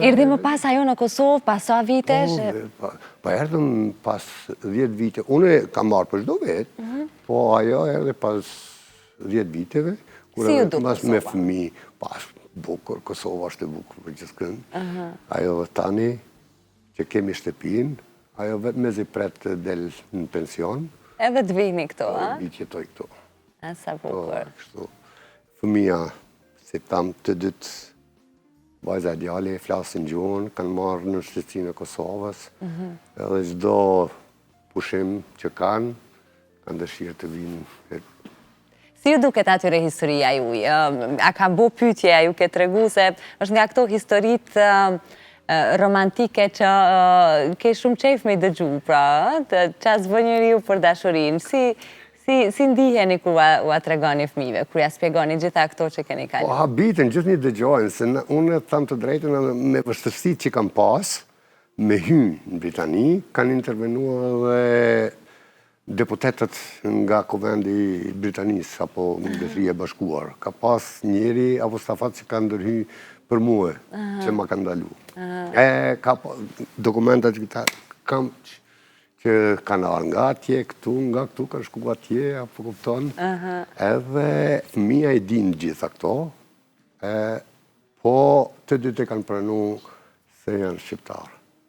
Erdhi më pas ajo në Kosovë, pas sa vitesh? Po, po erdhëm pas 10 vite. Unë e kam marrë për çdo vit, mhm. po ajo erdhi pas 10 viteve. Si ju duk Kosova? Me fëmi, pas bukur, Kosova është e bukur për gjithkënd. Ajo dhe tani, që kemi shtëpin, ajo vetë mezi pret të del në pension. Edhe të vini këtu, a? Vi të jetoj këtu. A, sa po, bukur. Kështu. Fëmija, si tham të dytë, vajza e djali, flasin gjuhën, kanë marrë nënshtetësinë e Kosovës, mhm. edhe çdo pushim që kanë, kanë dëshirë të vinë. Si ju duket atyre historia juj? A kanë bo pytje, a ju ke tregu se është nga këto historitë romantike që ke shumë qejf me i dëgju, pra, ça s'bën njeriu për dashurinë. Si, Si, si ndiheni kur ua tregoni fëmijëve, kur ja spjegoni gjitha këto që keni kaluar? Po habiten, gjithnjë dëgjojnë, se unë tham të drejtën edhe me vështirësitë që kam pas, me hy në Britani, kanë intervenuar edhe deputetët nga Kuvendi i Britanisë apo Mbretëria e Bashkuar. Ka pas njeri apo stafat që kanë ndërhy për mue, që ma kanë ndalu. E ka dokumentat që këta kam që kanë ardhë nga atje, këtu, nga këtu, kanë shku atje, apo kupton, edhe fëmija i dinë gjitha këto, e, po të dytë e kanë pranu se janë shqiptarë.